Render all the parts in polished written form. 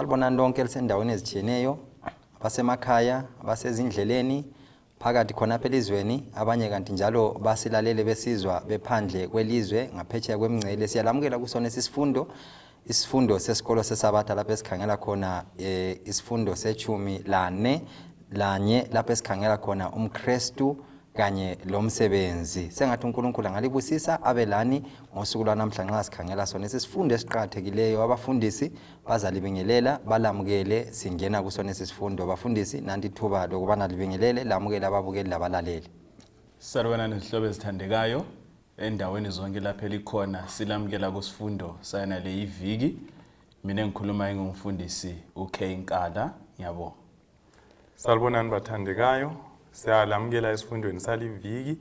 Salibonani lonke elisendaweni ezitshiyeneyo, abasemakhaya, abasezindleleni, phakathi khonapha elizweni, abanye kanti njalo basilalele besizwa bephandle kwelizwe ngaphetsheya kwemingcele. Siyalamukela kusona isifundo, isifundo sesikolo seSabatha lapho esikhangela khona isifundo sechumi lane lanye lapho esikhangela khona umKristu kanye lomsebenzi. Sengathi uNkulunkulu angalibusisa abe lani ngosuku lwanamhla nxa sikhangela sona isifundo esiqakathekileyo. Abafundisi bazalibingelela balamukele, singena kusona isifundo. Abafundisi, nanti ithuba lokubana libingelele lamukele ababukeli labalaleli. Salibonani zihlobo ezithandekayo endaweni zonke lapho elikhona, silamukela kusifundo sayona le iviki. Mina engikhuluma engumfundisi uK Nkala, ngiyabonga. Salibonani bathandekayo, siyalamukela esifundweni saliviki.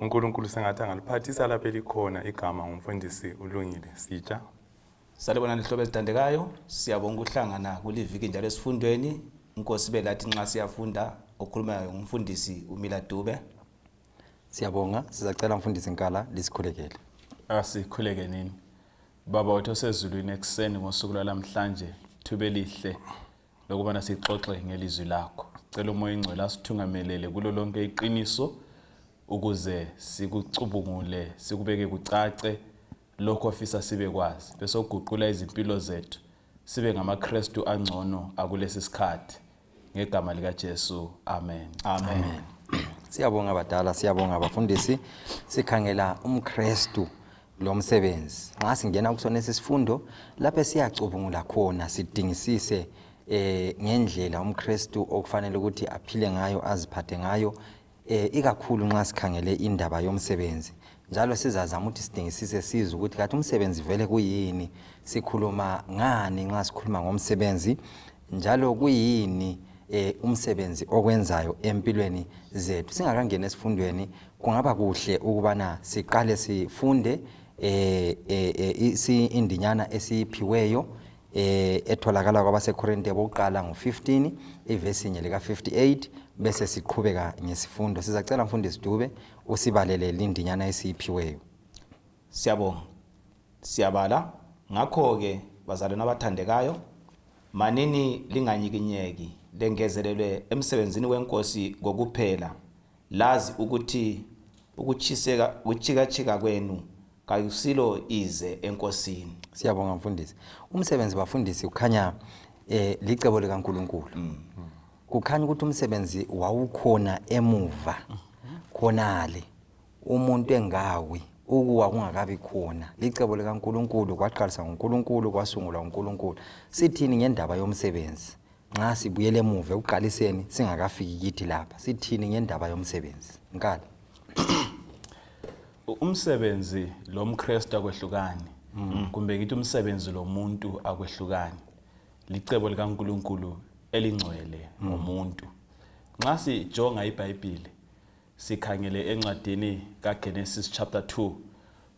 uNkulunkulu sengathi angaliphathisa lapho elikhona. Igama ngumfundisi uLungile Sitsha. Salibonani zihlobo ezithandekayo, siyabonga ukuhlangana kuliviki njalo esifundweni. Inkosi belathi nxa siyafunda. Okhulumayo ngumfundisi uMila Dube. Siyabonga, sizacela mfundisi Nkala lisikhulekele. Asikhuleke nini. Baba wethu osezulwini, ekuseni ngosuku lwalamhlanje, thuba elihle lokubana sixoxe ngelizwi lakho. Cela uMoya Ingcwele asithungamelele kulo lonke iqiniso ukuze sikucubungule, sikubeke kucace lokho ofisa sibe kwazi, bese uguqula izimpilo zethu sibe ngamaKristu angcono akulesi sikhathi. Ngegama likaJesu, amen. Amen. Siyabonga badala, siyabonga abafundisi. Sikhangela umKristu lomsebenzi. Nxa singena kusona isifundo lapho siyacubungula khona sidingisise ngendlela umKristu okufanele ukuthi aphile ngayo, aziphathe ngayo, ikakhulu nxa sikhangele indaba yomsebenzi. Njalo sizazama ukuthi sidingisise sizwe ukuthi kathi umsebenzi vele kuyini, sikhuluma ngani nxa sikhuluma ngomsebenzi, njalo kuyini umsebenzi okwenzayo empilweni zethu. Singakangeni esifundweni, kungaba kuhle ukubana siqale sifunde indinyana esiyiphiweyo etholakala kwabaseKorinte bokuqala ngo-15 ivesi inye lika-58, bese siqhubeka ngesifundo. Sizacela mfundisi Dube usibalele lindinyana esiyiphiweyo. Siyabonga. Siyabala. Ngakho-ke bazalwane abathandekayo, manini linganyikinyeki, lengezelelwe emsebenzini wenkosi kokuphela, lazi ukuthi ukutshiseka ukutshikatshika kwenu kakusilo ize enkosini. Siyabonga mfundisi. Umsebenzi bafundisi kukhanya licebo likaNkulunkulu. Kukhanya ukuthi umsebenzi wawukhona emuva khonale, umuntu engawi, ukuwa kungakabi khona. Licebo likaNkulunkulu, kwaqalisa nguNkulunkulu, kwasungulwa nguNkulunkulu. Sithini ngendaba yomsebenzi nxa sibuyele emuva ekuqaliseni singakafiki kithi lapha? Sithini ngendaba yomsebenzi Nkala? Umsebenzi lomKristu akwehlukani, kumbe ngithi umsebenzi lomuntu akwehlukani. Licebo likaNkulunkulu elingcwele ngomuntu. Nxa sijonga iBhayibhili, sikhangele encwadini kaGenesis chapter 2,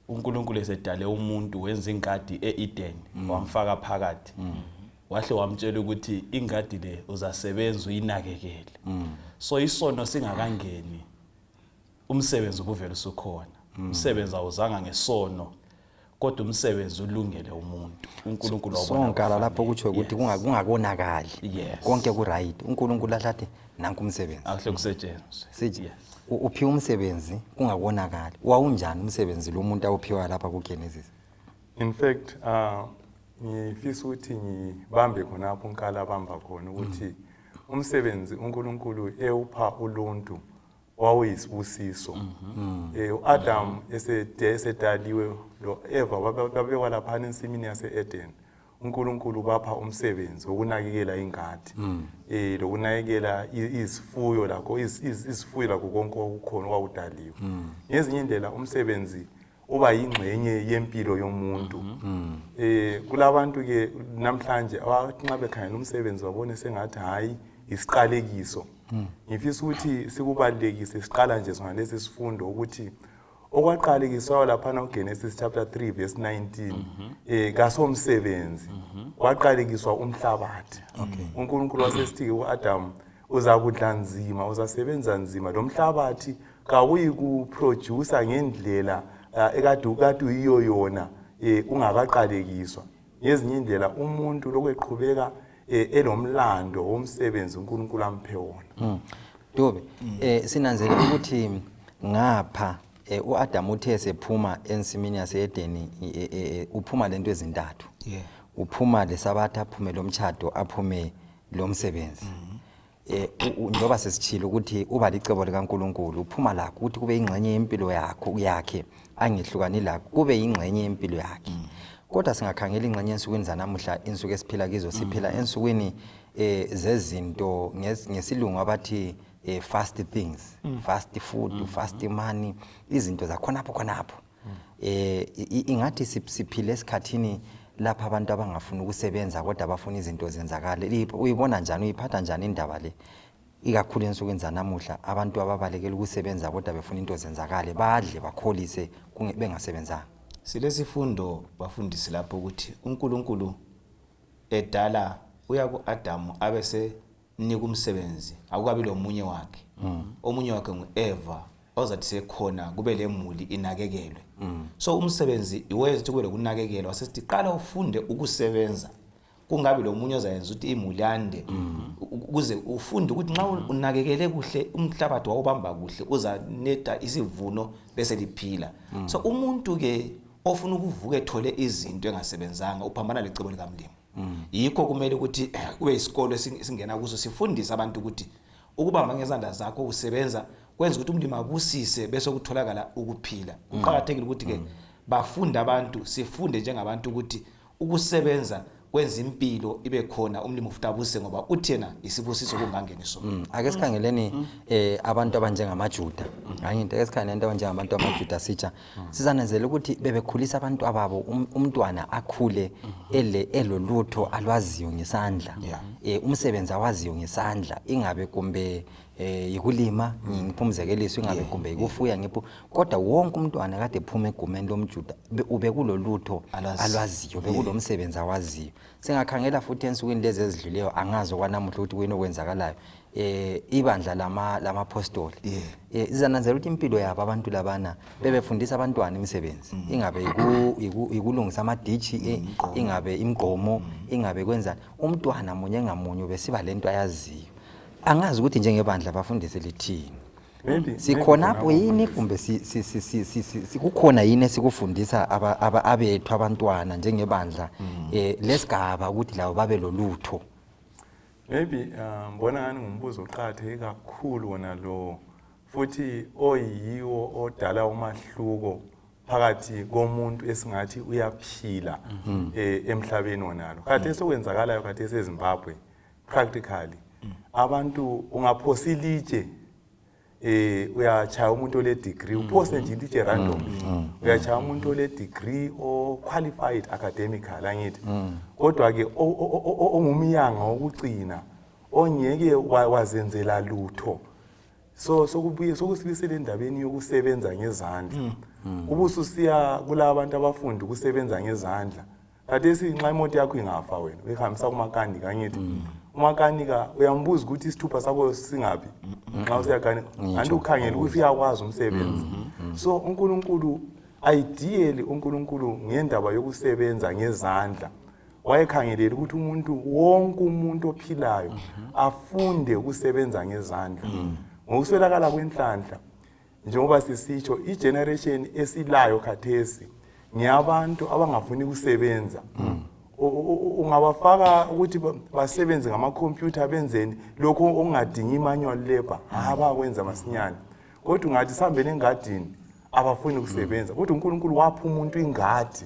uNkulunkulu esedale umuntu wenza ingadi e-Eden, wamfaka phakathi, wahle wamtshela ukuthi ingadi le uzasebenza uyinakekele. So isono singakangeni, umsebenzi ubuvele usukhona. Umsebenzi awuzanga ngesono, kodwa umsebenzi ulungele umuntu. uNkulunkulu wabona Sonkala lapho kufanele. kutsho ukuthi kungakonakali. Konke ku right. uNkulunkulu ahlathi nanku umsebenzi. Akuhle kusetshenziswe. Sithi uphiwa umsebenzi kungakonakali. Wawunjani umsebenzi lo muntu awuphiwa lapha kuGenesis? In fact, ngifisa ukuthi ngibambe khonapho uNkala abamba khona ukuthi umsebenzi uNkulunkulu ewupha uluntu wawuyisibusiso. uAdam esedaliwe lo Eva babekwa laphana ensimini yase-Eden. uNkulunkulu bapha umsebenzi wokunakekela ingadi, lokunakekela izifuyo lakho, izifuyo lakho konke okukhona okwakudaliwe. Ngezinye indlela umsebenzi uba yingxenye yempilo yomuntu. Kulabantu ke namhlanje abathi nxa bekhangela umsebenzi babone sengathi hayi isiqalekiso. Ngifisa ukuthi sikubalulekise siqala nje sona lesi sifundo ukuthi okwaqalekiswayo laphana kuGenesis chapter 3 verse 19 kasomsebenzi, kwaqalekiswa umhlabathi. uNkulunkulu wasesithi kuAdam, uzakudla nzima, uzasebenza nzima, lo mhlabathi kawuyi kuproducer ngendlela ekade ukade uyiyo yona ungakaqalekiswa. Ngezinye indlela umuntu lokhu eqhubeka Elomlando womsebenzi uNkulunkulu amphe wona. Dube, sinanzelela ukuthi ngapha uAdam uthe sephuma ensimini yaseEdeni, uphuma lento ezintathu. Uphuma lesabatha, aphume lomtshado, aphume lomsebenzi. Njengoba sesitshilo ukuthi uba licebo likaNkulunkulu, uphuma lakho ukuthi kube ingxenye yempilo yakho yakhe, angehlukani lakho, kube ingxenye yempilo yakhe. Kodwa singakhangela ingxenye ensukwini zanamuhla, insuku esiphila kizo, siphila ensukwini zezinto ngesilungu abathi fast things, fast food, fast money, izinto zakhonapho khonapho. Ingathi siphile esikhathini lapha abantu abangafuni ukusebenza kodwa bafuna izinto zenzakale. Uyibona njani, uyiphatha njani indaba le, ikakhulu ensukwini zanamuhla, abantu ababalekela ukusebenza kodwa befuna into zenzakale, badle bakholise bengasebenzanga? Silesifundo, bafundisi, lapho ukuthi uNkulunkulu edala uya kuAdamu abese nika umsebenzi, akukabi lomunye wakhe. Omunye wakhe nguEva, ozathi sekhona kube lemuli inakekelwe. So umsebenzi iwenza ukuthi kube lokunakekelwa. Sesithi qala ufunde ukusebenza, kungabi lomunye ozayenza ukuthi imuli yande, ukuze ufunde ukuthi nxa unakekele kuhle umhlabathi, wawubamba kuhle, uzanetha isivuno bese liphila. So umuntu ke ofuna ukuvuka ethole izinto engasebenzanga uphambana lecebo likaMlimi. Yikho kumele ukuthi kube isikolo esingena kuso, sifundise abantu ukuthi ukubamba ngezandla zakho usebenza kwenza ukuthi umlimi abusise, bese kutholakala ukuphila. Kuqakathekile ukuthi ke bafunde abantu, sifunde njengabantu ukuthi ukusebenza kwenza impilo ibe khona, umlimi futhi abuse, ngoba uthi yena isibusiso kungangeniso. Ake sikhangeleni abantu abanjengamaJuda. Angithi ake sikhangeleni abantu abanjengabantu amaJuda sitsha. Sizanenzela ukuthi bebekhulisa abantu ababo, umntwana akhule ele elolutho alwaziyo ngesandla. Umsebenzi awaziyo ngesandla, ingabe kumbe yikulima, ngipha umzekeliso, ingabe kumbe yikufuya, ngipho, kodwa wonke umntwana kade ephuma egumeni lomJuda ubekulolutho Alwaziyo. alwaziyo, bekulomsebenzi awaziyo. Singakhangela futhi ensukwini lezi ezidluleyo, angazi okwanamuhla ukuthi kuyini okwenzakalayo, ibandla lamapostoli, izananzela ukuthi impilo yabo abantu labana bebefundisa abantwana imisebenzi, ingabe yikulungisa amaditshi, ingabe imigqomo, ingabe kwenzani, umntwana munye ngamunye ubesiba lento ayaziyo. Angazi ukuthi njengebandla bafundise lithini. Maybe Sikhonapho maybe yini, kumbe kukhona yini esikufundisa abethu abantwana njengebandla lesigaba ukuthi labo babe lolutho? Maybe ngibona ngani ngumbuzo oqakatheke kakhulu wona lo, futhi oyiwo odala umahluko phakathi komuntu esingathi uyaphila emhlabeni wonalo. Khathesi okwenzakalayo khathesi eZimbabwe, practically abantu ungaphosa ilitshe, uyachaya umuntu ole degree, uphose nje ilitshe randomly, uyachaya umuntu ole degree o qualified academically, angithi? Kodwa ke ongumyanga wokucina ongeke wazenzela lutho. So sokubuye sokusibisela endabeni yokusebenza ngezandla, ubususiya kulabantu abafunda ukusebenza ngezandla. Khathesi nxa imoto yakho ingafa, wena uyihambisa kumakanika, angithi? Umakanika uyambuza ukuthi isithupha sakho singaphi nxa usiyakanika, anti ukhangele ukuthi uyakwazi umsebenzi. So uNkulunkulu, ideally uNkulunkulu ngendaba yokusebenza ngezandla wayekhangelele ukuthi umuntu wonke, umuntu ophilayo, afunde ukusebenza ngezandla. Ngokuswelakala kwenhlanhla, njengoba sisitsho, igeneration esilayo khathesi ngeyabantu abangafuni ukusebenza. Ungabafaka ukuthi basebenze ngamakhompyutha, benzeni lokhu okungadingi i-manual labor, abakwenza masinyane, kodwa ungathi sihambeni engadini, abafuni ukusebenza. Kodwa uNkulunkulu wapha umuntu ingadi.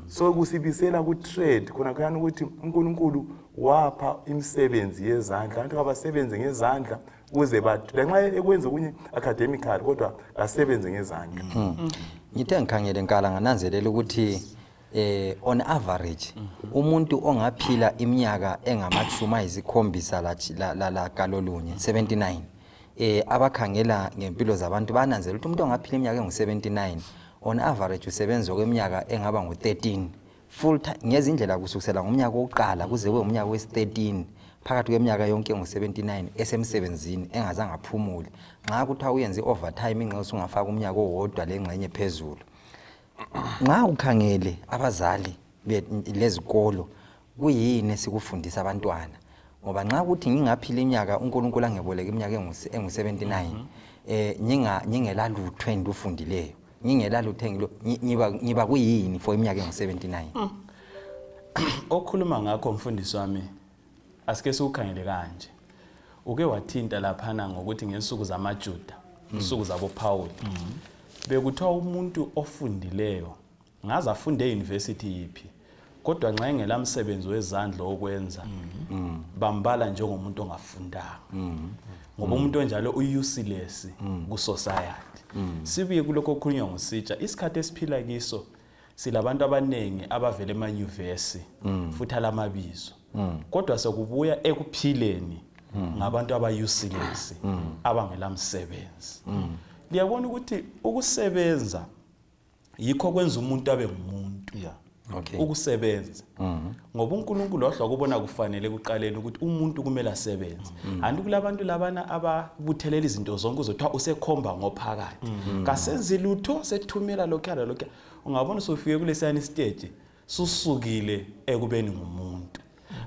So kusibisela ku-trade khona khuyani ukuthi uNkulunkulu wapha imisebenzi yezandla, abantu kabasebenze ngezandla ukuze bathi lanxa ekwenza okunye academically, kodwa basebenze ngezandla. Ngithe ngikhangele nkala, ngananzelela ukuthi on average umuntu ongaphila iminyaka engamashumi 7 lakalolunye, 79, abakhangela ngempilo zabantu bananzelela ukuthi umuntu ongaphila iminyaka engu-79 on average usebenza okweminyaka engaba ngu-13 full time ngezindlela, kusukisela ngomnyaka wokuqala kuze kube ngumnyaka wesi-13, phakathi kweminyaka yonke engu-79 esemsebenzini engazange aphumule. Nxa kuthiwa uyenze i-overtime, ingxenye usungafaka umnyaka owodwa lengxenye phezulu. Nxa ukhangele abazali lezikolo. Kuyini esikufundisa abantwana? Ngoba nxa kuthi ngingaphila iminyaka uNkulunkulu angeboleka iminyaka engu-79 nginga ngingela lutho engilufundileyo, ngingela lutho engilo ngiba ngiba kuyini for iminyaka engu-79? Okhuluma ngakho mfundisi wami, asike siwukhangele kanje. Uke wathinta laphana ngokuthi ngensuku zamaJuda, insuku zaboPhawuli, bekuthiwa umuntu ofundileyo ngaze afunde e-university yiphi, kodwa nxa engela msebenzi wezandla wokwenza, bambala njengomuntu ongafundanga, ngoba umuntu onjalo u-useless ku-society. Sibuye kulokho okukhulunywa ngusitsha. Isikhathi esiphila kiso silabantu abaningi abavela emanyuvesi futhi alamabizo, kodwa sekubuya ekuphileni ngabantu aba-useless, abangelamsebenzi. Liyabona ukuthi ukusebenza yikho kwenza umuntu abe ngumuntu. Ukusebenza, ngoba uNkulunkulu wahlwa kubona kufanele kuqaleni ukuthi umuntu kumele asebenze. Anti kulabantu labana ababuthelela izinto zonke, uzothiwa usekhomba ngophakathi, kasenzi lutho, sethumela lokhuya lalokhuya. Ungabona usufike kulesiyani stage, susukile ekubeni ngumuntu.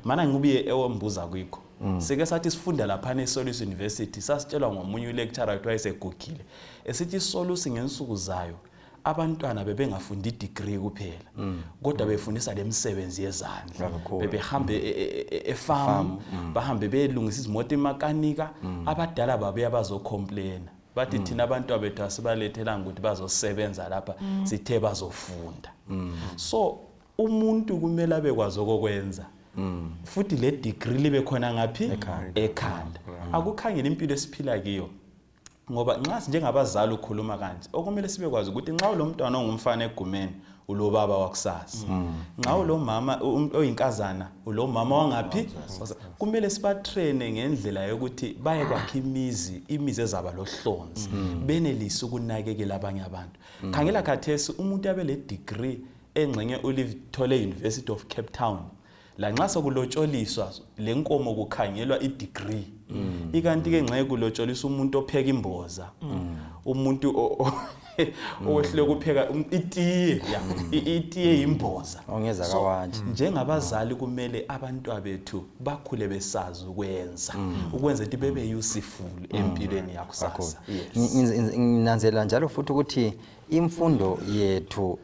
Mana ngibuye ewombuza kwikho, sike sathi sifunda laphana eSolusi University, sasitshelwa ngomunye ulecturer wethu wayesegugile, esithi iSolusi ngensuku zayo abantwana bebengafundi i-degree kuphela, kodwa befundisa lemisebenzi yezandla. Kakhulu. Bebehambe efarm, bahambe beyelungisa izimoto, emakanika. Abadala babuya bazocomplaina, bathi thina abantu bethu asibalethelanga ukuthi bazosebenza lapha, sithe bazofunda. So umuntu kumele abekwazi okokwenza, futhi le degree libe khona ngaphi? Ekhanda. Akukhangela impilo esiphila kiyo, ngoba nxa njengabazali ukhuluma kanje, okumele sibekwazi ukuthi nxa ulomntwana ongumfana egumeni, ulobaba wakusasa. Nxa ulomama oyinkazana, ulomama wangaphi. Kumele sibatraine ngendlela yokuthi baye kwakha imizi, imizi ezaba lohlonzi, benelise ukunakekela abanye abantu. Khangela khathesi umuntu abe le degree engxenye ulithole University of Cape Town, lanxa sokulotsholiswa le nkomo kukhangelwa i-degree, ikanti-ke ngxenye kulotsholiswa umuntu opheka imboza, umuntu owehlule ukupheka itiye, ya, itiye yimboza. Ongeza So, kawatshe. njengabazali kumele abantwabethu bakhule besazi ukwenza, ukwenza ukuthi bebe useful empilweni yakusasa. Yes. Nginanzelela njalo futhi ukuthi imfundo yethu,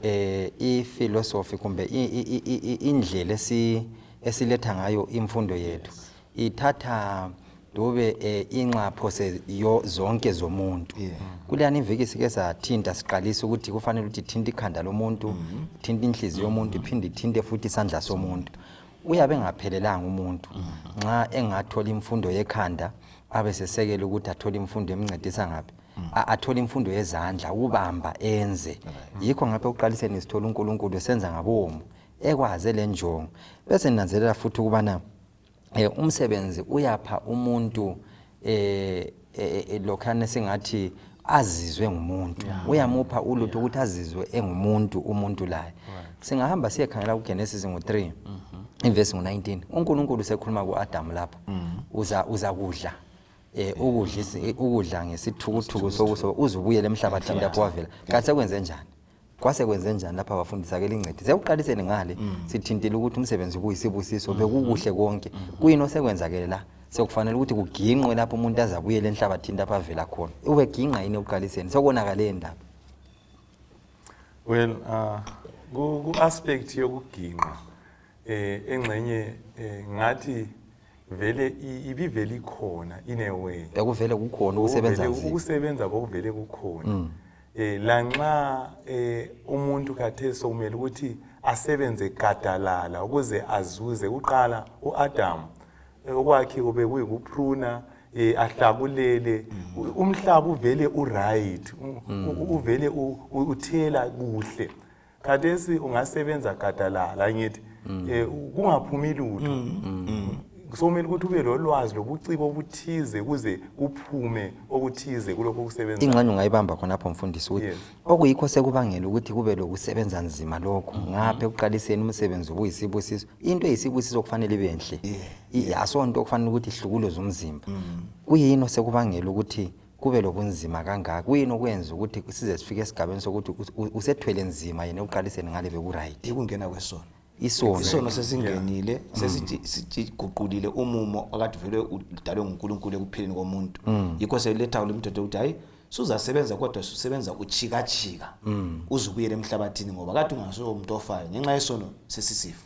iphilosophy kumbe indlela esiletha ngayo imfundo yethu ithatha dube inxapho zonke zomuntu. Kuleyani iviki sike sathinta siqalisa ukuthi kufanele ukuthi ithinte ikhanda lomuntu, ithinte inhliziyo yomuntu, iphinde ithinte futhi isandla somuntu. Uyabe engaphelelanga umuntu nxa engathola imfundo yekhanda abe sesekela ukuthi athole imfundo emncedisa ngaphi, athole imfundo yezandla, ukubamba enze. Yikho ngapha ekuqaliseni sithola uNkulunkulu esenza ngabomu, ekwaze le njongo. Bese ninanzelela futhi ukubana umsebenzi uyapha umuntu lokhana singathi azizwe ngumuntu, uyamupha ulutho ukuthi azizwe engumuntu umuntu laye. Singahamba siyekhangela kuGenesis ngo-3 ivesi ngo-19, uNkulunkulu usekhuluma ku-Adamu lapha, uza kudla ukudla ngesithukuthuku sokuso, uzubuyele emhlabathini lapho wavela. Kanti sekwenze njani? Kwase kwenze njani lapha abafundisi? Ake lincedise sekuqaliseni ngale. Sithintile ukuthi umsebenzi kuyisibusiso, bekukuhle konke. Kuyini osekwenzakele la sekufanele ukuthi kuginqwe lapho umuntu azabuyele enhlabathini lapho avela khona? Ubeginqa yini ekuqaliseni? Sekonakaleni lapha? Well, ku aspect yokuginqa, engxenye ngathi vele ibivele ikhona in a way. Bekuvele kukhona ukusebenza nzima. Ukusebenza bokuvele kukhona, lanxa umuntu khathesi sokumele ukuthi asebenze gadalala ukuze azuze. Kuqala uAdam okwakhe kube kuyikupruna, ahlakulele umhlaba, uvele uright, uvele uthela kuhle. Khathesi ungasebenza gadalala, ngithi kungaphumi lutho. Sokumele ukuthi ube lolwazi lobuciko obuthize ukuze kuphume okuthize kulokho okusebenza. Ingxenye ungayibamba khonapho mfundisi ukuthi okuyikho sekubangela ukuthi kube lokusebenza nzima lokhu, ngapha ekuqaliseni umsebenzi ubuyisibusiso. Into eyisibusiso kufanele ibe nhle, asonto okufanele ukuthi ihlukuluze umzimba. Kuyini osekubangela ukuthi kube lobunzima kangaka? Kuyini okwenza ukuthi size sifike esigabeni sokuthi usethwele nzima yena ekuqaliseni ngale bekuright? Ikungena kwesono. Isono. Isono sesingenile, sesithi siguqulile umumo akade vele udalwe nguNkulunkulu ekuphileni komuntu. Yikho seletha lo mthetho ukuthi hayi, suzasebenza kodwa susebenza uchikachika uzubuyele emhlabathini, ngoba kade ungasuwo umuntu ofayo, ngenxa yesono sesisifa.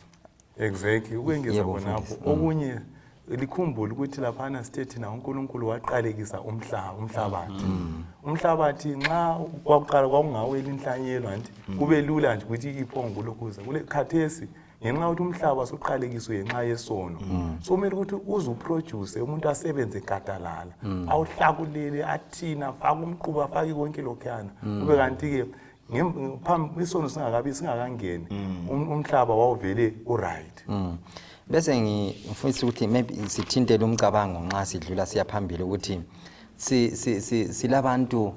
Exactly, ukwengeza Yebo, khonapho, mfundisi. Okunye likhumbule ukuthi laphana sithe thina uNkulunkulu waqalekisa umhlaba, umhlabathi. Umhlabathi nxa kwakuqala kwakungaweli inhlanyelo, anti kube lula nje ukuthi iphongo kulokhuza. Kule khathesi ngenxa yokuthi umhlaba suqalekiswe ngenxa yesono, so kumele ukuthi uze uproduce, umuntu asebenze gadalala, awuhlakulele, athina, afake umquba, afake konke lokhuyana. Kube kanti-ke phambi isono singakabi singakangeni, umhlaba wawuvele uright. Bese ngifisa ukuthi maybe sithintele umcabango nxa sidlula siya phambili ukuthi si si si silabantu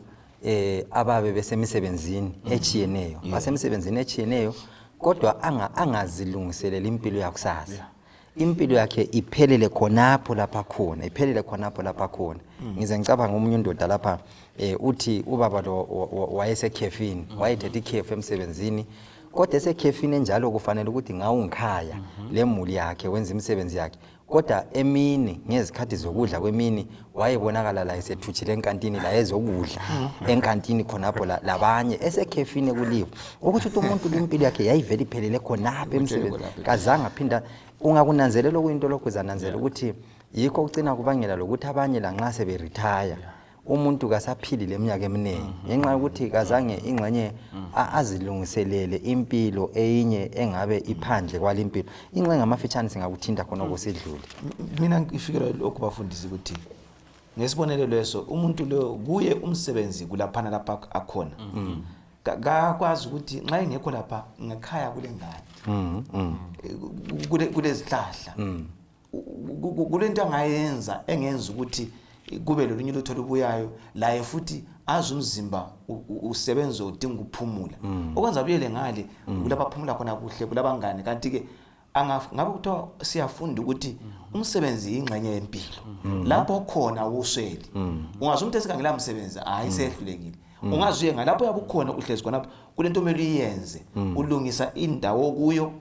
ababe besemisebenzini etshiyeneyo, basemsebenzini etshiyeneyo, kodwa angazilungiselela impilo yakusasa. Impilo yakhe iphelele khonapho lapha khona, iphelele khonapho lapha khona. Ngize ngicabanga omunye undoda lapha, uthi ubaba lo wayesekhefini, wayethethe ikhefu emsebenzini, kodwa esekhefini enjalo kufanele ukuthi ngawungikhaya lemuli yakhe, wenza imisebenzi yakhe, kodwa emini ngezikhathi zokudla kwemini wayebonakala la esethutshile enkantini, la ezokudla enkantini khonapho labanye esekhefini kulive, ukuthi uthi umuntu limpilo yakhe yayivele iphelele khonapho emsebenzini, kazange aphinda. Ungakunanzelela okuyinto lokhu, uzananzelela ukuthi yikho kucina kubangela lokuthi abanye lanxa seberithaya umuntu kasaphili leminyaka eminingi, ngenxa yokuthi kazange ingxenye azilungiselele impilo eyinye engabe iphandle kwalimpilo. Ingxenye ngamafitshane singakuthinta khona okusidlule. Mina ngifikela lokhu, bafundisi, ukuthi ngesibonelo leso umuntu lo kuye umsebenzi kulaphana lapha akhona. Kakwazi ukuthi nxa engekho lapha ngekhaya kulengadi, kulezihlahla, kulento angayenza engenza ukuthi kube lolunye ulutho olubuyayo laye futhi azi umzimba usebenza udinga ukuphumula, okwenza abuyele ngale kulapha aphumula khona kuhle kulabangane. Kanti-ke ngabe kuthiwa siyafunda ukuthi umsebenzi yingxenye yempilo, lapho khona awusweli. Ungaze umuntu esikangela msebenzi, hayi, sehlulekile. Ungaze uye ngalapho uyabe ukhona, uhlezi khonapho, kulento omele uyenze, ulungisa indawo kuyo,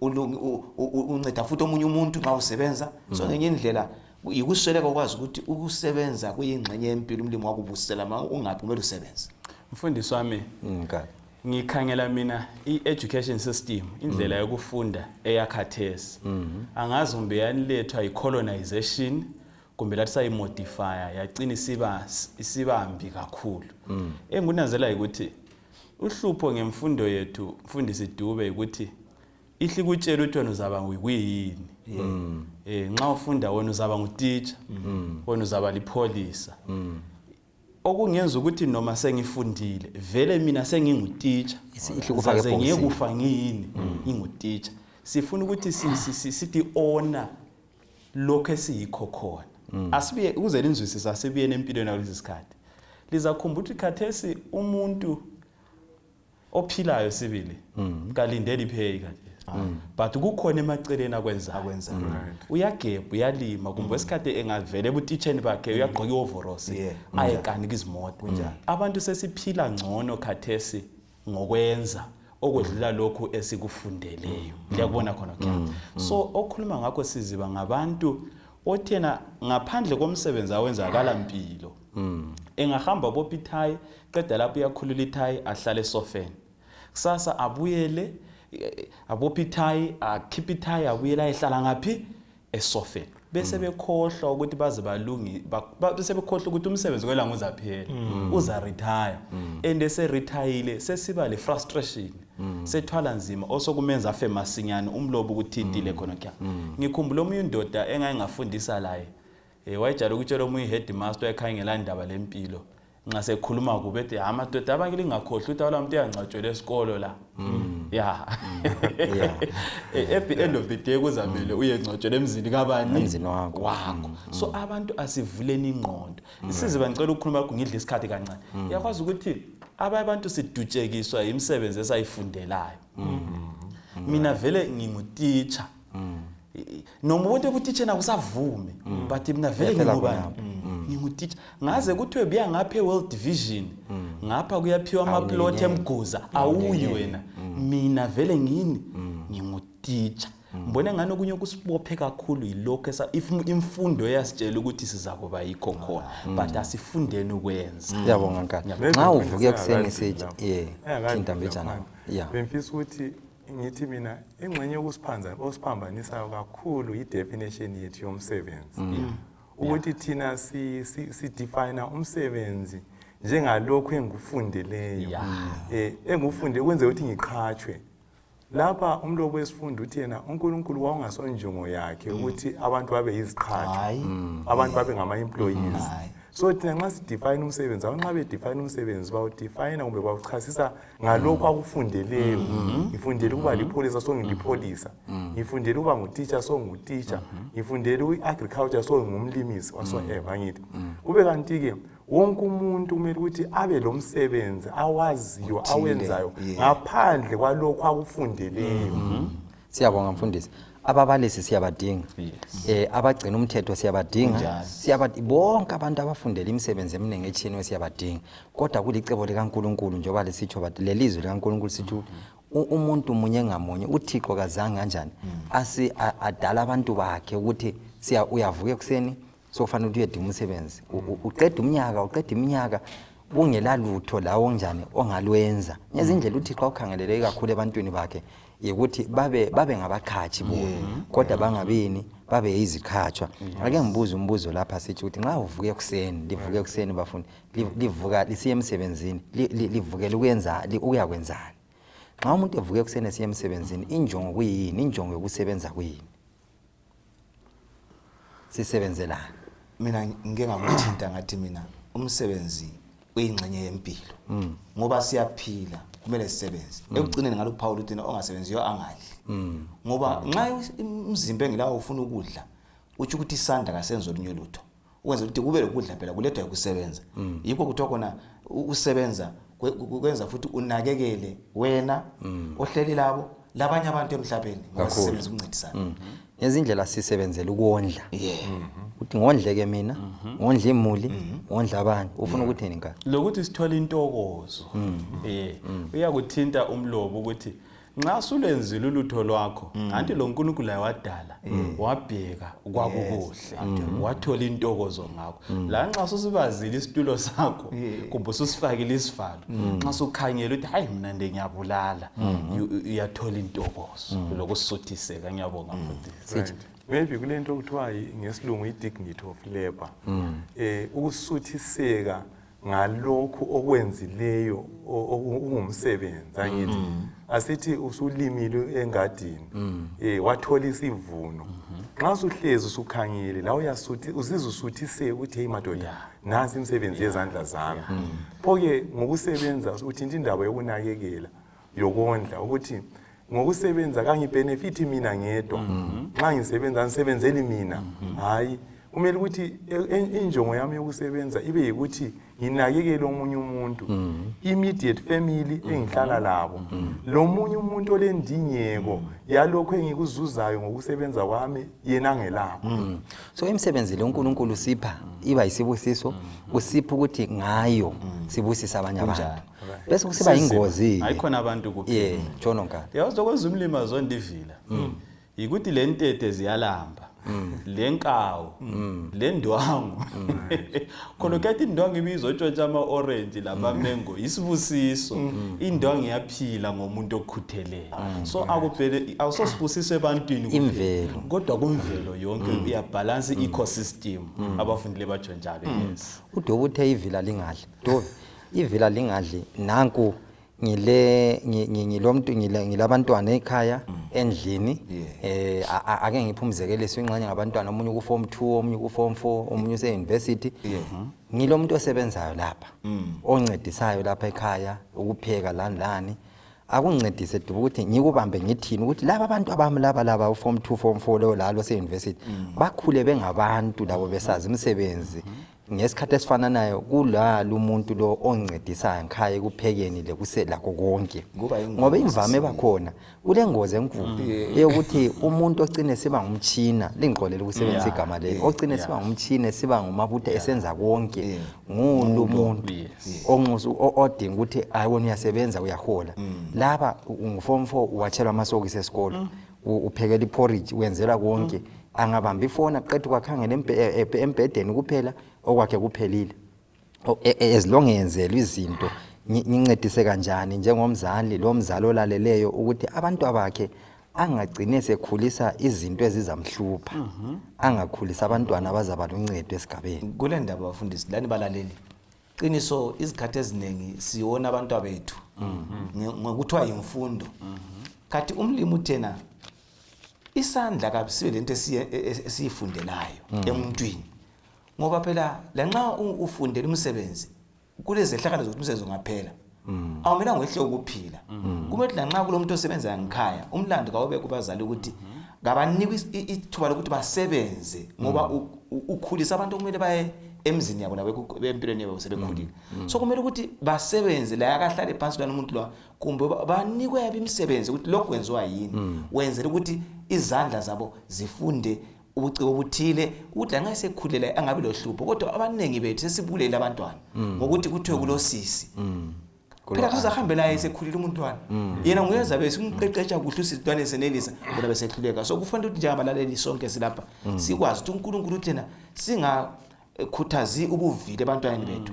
unceda futhi omunye umuntu nxa usebenza. So ngenye indlela yikusweleka ukwazi ukuthi ukusebenza kuyingxenye yempilo. Umlimi wakubusela, ma ungaphi kumele usebenze. Mfundisi wami, Kahle. Ngikhangela mina i-education system, indlela yokufunda eyakhathesi, angazi kumbe yanilethwa yi-colonization kumbe lathi sayimodifya yacina isibambi kakhulu. Engikunanzela ukuthi uhlupho ngemfundo yethu, mfundisi Dube, ukuthi ihle ikutshela ukuthi wena uzaba kuyini. Nxa ufunda wena uzaba ngutitsha, wena uzaba lipholisa, okungenza ukuthi noma sengifundile vele mina sengingutitsha. Ihle ikufake Zaze ebhokisini. Ngiyekufa ngiyini? Ngingutitsha. Sifuna ukuthi sithi ona lokho esiyikho khona. Asibuye ukuze linzwisise, asibuyeni empilweni yakulesi sikhathi. Lizakhumbula ukuthi khathesi umuntu ophilayo sibili kalindeli ipay khathesi, but kukhona emaceleni akwenzayo. Akwenzayo. Uyagebha, uyalima, kumbe esikhathi engavele ebutitsheni bakhe uyagqoka i-overalls ayekanika izimoto. Abantu sesiphila ngcono khathesi ngokwenza okwedlula lokhu esikufundeleyo. Liyakubona khona kuyana. So okhuluma ngakho siziba ngabantu othena ngaphandle komsebenzi awenza akalampilo. Engahamba bopha ithayi, qeda lapho uyakhulula ithayi, ahlale esofeni. Kusasa abuyele, abophe ithayi, akhiphe ithayi, abuyele ayehlala ngaphi? Esofeni. Bese bekhohlwa ukuthi baze balungi, bese bekhohlwa ukuthi umsebenzi kwelanga uzaphela, uza retire. And ese-retire sesiba le frustration. Sethwala nzima osokumenza afe masinyane, umlobo ukuthintile khona kya. Ngikhumbula omunye indoda engake ngafundisa laye. Wayejayele ukutshela omunye headmaster owayekhangela indaba lempilo. Nxa sekhuluma kubi ethi, "Ha madoda, abanye lingakhohlwa ukuthi awula muntu uyangcwatshelwa esikolo la." Yeah. At the end of the day kuzamele uyengcwatshelwa emzini kabani? Emzini wakho. Wakho. So abantu asivuleni ingqondo. Isiziba ngicela ukukhuluma lokhu, ngidle isikhathi kancane. Uyakwazi ukuthi abanye abantu sidutshekiswa imisebenzi esayifundelayo. Mina vele ngingutitsha. Noma umuntu ekutitsheni akusavumi, but mina vele Uyafela ngingubani? khonapho. Ngingutitsha. Ngaze kuthiwe buya ngapha e-World Vision, ngapha kuyaphiwa amaplot Awungeneli. emguza, awuyi wena. Mina vele ngini? Ngingutitsha. Utitsha, ngibona ngani okunye okusibophe kakhulu yilokho if imfundo eyasitshela ukuthi sizakuba yikho khona, but asifundeni ukwenza. Siyabonga Nkani. Maybe Nxa mfundisi uvuka ekuseni engakadluli sithi lapho. ye Engakadluli thinta mbijana. laphana. Yeah. Bengifisa ukuthi ngithi mina ingxenye yokusiphanza osipambanisayo kakhulu i-definition yethu yomsebenzi. Ukuthi thina si si, si define umsebenzi njengalokhu engikufundeleyo. Engufunde kwenze ukuthi ngiqhatshwe. Lapha umlobo wesifundo uthi yena uNkulunkulu wawungasonjongo yakhe ukuthi abantu babe yiziqhatshwa. Hayi. Abantu babe ngama-employees. Hayi. So thina nxa sidefine umsebenzi, abantu nxa bedefine umsebenzi bawudefine kumbe bawuchasisa ngalokhu akufundeleyo. Ngifundele ukuba lipholisa, so ngilipholisa. Ngifundele ukuba ngutitsha, so ngutitsha. Ngifundele i-agriculture, so ngumlimisi, whatsoever, angithi. Kube kanti-ke wonke umuntu kumele ukuthi abe lo msebenzi awaziyo, Othile, awenzayo ngaphandle kwalokhu akufundeleyo. Siyabonga mfundisi. Ababalisi siyabadinga. Abagcina umthetho siyabadinga. Bonke abantu abafundela imisebenzi eminingi etshiyeneyo siyabadinga. Kodwa kulicebo likaNkulunkulu njengoba lisitsho bathi lelizwi likaNkulunkulu sithi umuntu munye ngamunye uThixo kazange kanjani adala abantu bakhe ukuthi uyavuka ekuseni sokufanele ukuthi uyedinga umsebenzi. Uqeda umnyaka, uqeda iminyaka kungela lutho lawo onjani ongalwenza. Ngezindlela uThixo awukhangelele kakhulu ebantwini bakhe ukuthi babe ngabaqhatshi bona, kodwa bangabini babe yiziqhatshwa. Ake ngibuze umbuzo lapha sithi ukuthi nxa uvuka ekuseni, livuka ekuseni bafundi, livuka lisiye emsebenzini, livukele ukwenza, ukuyakwenzani? Nxa umuntu evuka ekuseni esiye emsebenzini, injongo kuyini? Injongo yokusebenza kuyini? Sisebenzelani? Mina ngike ngakuthinta ngathi mina umsebenzi uyingxenye yempilo. Ngoba siyaphila kumele sisebenze. Ekugcineni ngalokuphawula ukuthi ongasebenziyo angadli. Ngoba nxa umzimba engelawo ufuna ukudla, utsho ukuthi isandla kasenzi olunye lutho. Ukwenza ukuthi kube lokudla phela kulethwa ukusebenza. Yikho kuthiwa khona usebenza kwenza futhi unakekele wena ohleli labo labanye abantu emhlabeni ngoba Kakhulu. sisebenza ukuncedisana. Ngezindlela sisebenzela ukondla. Uthi ngondleke mina, ngondle imuli, ngondle abanye. Ufuna ukuthini Nkani? Lokuthi sithole intokozo. Uyakuthinta umlobo ukuthi nxa sulenzile ulutho lwakho, anti lo nkulunkulu laye wadala, wabheka kwakukuhle, wathola intokozo ngakho. La nxa susibazile isitulo sakho, kumbe ususifakile isivalo, nxa sukhangela ukuthi hayi mina nje ngiyabulala, uyathola intokozo lokusuthiseka. Ngiyabonga mfundisi. Right. Maybe kule nto okuthiwa ngesilungu i-dignity of labor. Ukusuthiseka ngalokhu okwenzileyo okungumsebenzi, angithi. Asithi usulimile engadini, wathola isivuno. Nxa usuhlezi usukhangele la uzizwa usuthiseka ukuthi hey madoda, nansi imisebenzi yezandla zami. Pho-ke ngokusebenza uthinta indaba yokunakekela, yokondla, ukuthi ngokusebenza kangibenefiti mina ngedwa. Nxa ngisebenza angisebenzeli mina. Hayi, kumele ukuthi injongo yami yokusebenza ibe yikuthi nginakekele omunye umuntu, immediate family engihlala labo, lomunye umuntu olendingeko yalokho engikuzuzayo ngokusebenza kwami yena angelakho. So imisebenzi le uNkulunkulu usipha iba yisibusiso, usipha ukuthi ngayo sibusise abanye abantu. Kunjalo. Bese kusiba ingozi. Ayikhona abantu kuphela. Tshono Nkani. Yazi okwenza umlimi azonde ivila. Yikuthi le ntete ziyalamba. Le nkawu, le ndwangu. Khona kade indwangu ibizotshontsha ama-orange lama-mango, isibusiso. Indwangu iyaphila ngomuntu okhutheleyo. So akubhele awusosibusiso ebantwini kuphela. Imvelo. Kodwa kumvelo yonke uyabalance i-ecosystem. Abafundile batsho njalo, yes. Udobe uthe ivila lingadli. Dobe, ivila lingadli nanku ngilomntu, ngilabantwana ekhaya endlini. Ake ngiphe umzekeliso ingxenye ngabantwana, omunye ku form 2, omunye ku form 4, omunye use university. Ngilomuntu osebenzayo lapha, oncedisayo lapha ekhaya ukupheka lani lani. Akungincedise Dubu ukuthi ngikubambe ngithini ukuthi laba abantu abami laba laba u form 2, form 4 lo lalo se university bakhule bengabantu labo besazi imisebenzi. Ngesikhathi esifananayo kulalo umuntu lo oncedisayo ngikhaya ekuphekeni lakho konke. Kuba yingozi Ngoba imvame sibili. bakhona kulengozi enkulu eyokuthi umuntu ocine siba ngumtshina, lingixolele ukusebenzisa igama leli, ocine siba ngumtshina siba ngumabutha esenza konke. Ngulo umuntu odinga ukuthi hayi wena uyasebenza uyahola. Laba ungu form 4 uwatshelwa amasokisi esikolo. Uphekela iporridge, wenzela konke. Angabamba ifoni aqeda ukwakhangela embhedeni kuphela, okwakhe kuphelile. As long eyenzelwa izinto, ngincedise kanjani njengomzali, lo mzali olaleleyo, ukuthi abantu abakhe angagcine sekhulisa izinto ezizamhlupha, angakhulisa abantwana abazaba luncedo esigabeni? Kule ndaba, bafundisi lani balaleli, qiniso, izikhathi eziningi siwona abantu bethu ngokuthiwa yimfundo, kanti umlimi uthena isandla kasibe lento esiyifundelayo emuntwini, ngoba phela lanxa ufundela umsebenzi, kulezehlakalo zokuthi umsebenzi ungaphela, awumelanga wehle ukuphila. Kumele ukuthi lanxa kulo muntu osebenza ngekhaya, umlando kawube kubazali ukuthi kabanikwe ithuba lokuthi basebenze, ngoba ukhulisa abantu okumele baye emzini yabo labo empilweni yabo sebekhulile. So kumele ukuthi basebenze la, akahlale phansi lwana umuntu lo, kumbe banikwe yabo imisebenzi ukuthi lokhu kwenziwa yini, wenzela ukuthi izandla zabo zifunde ubuciko obuthile, ukuthi lanxa esekhulile angabi lohlupho. Kodwa abaningi bethu sesibulele abantwana ngokuthi kuthiwe kulosisi. Phela kuzahambe laye esekhulile umuntwana, yena nguyenza bese umqeqetsha kuhle usintwana esenelisa bona besehluleka. So kufanele ukuthi njengabalaleli sonke silapha sikwazi ukuthi uNkulunkulu uthena singakhuthazi ubuvile ebantwaneni bethu.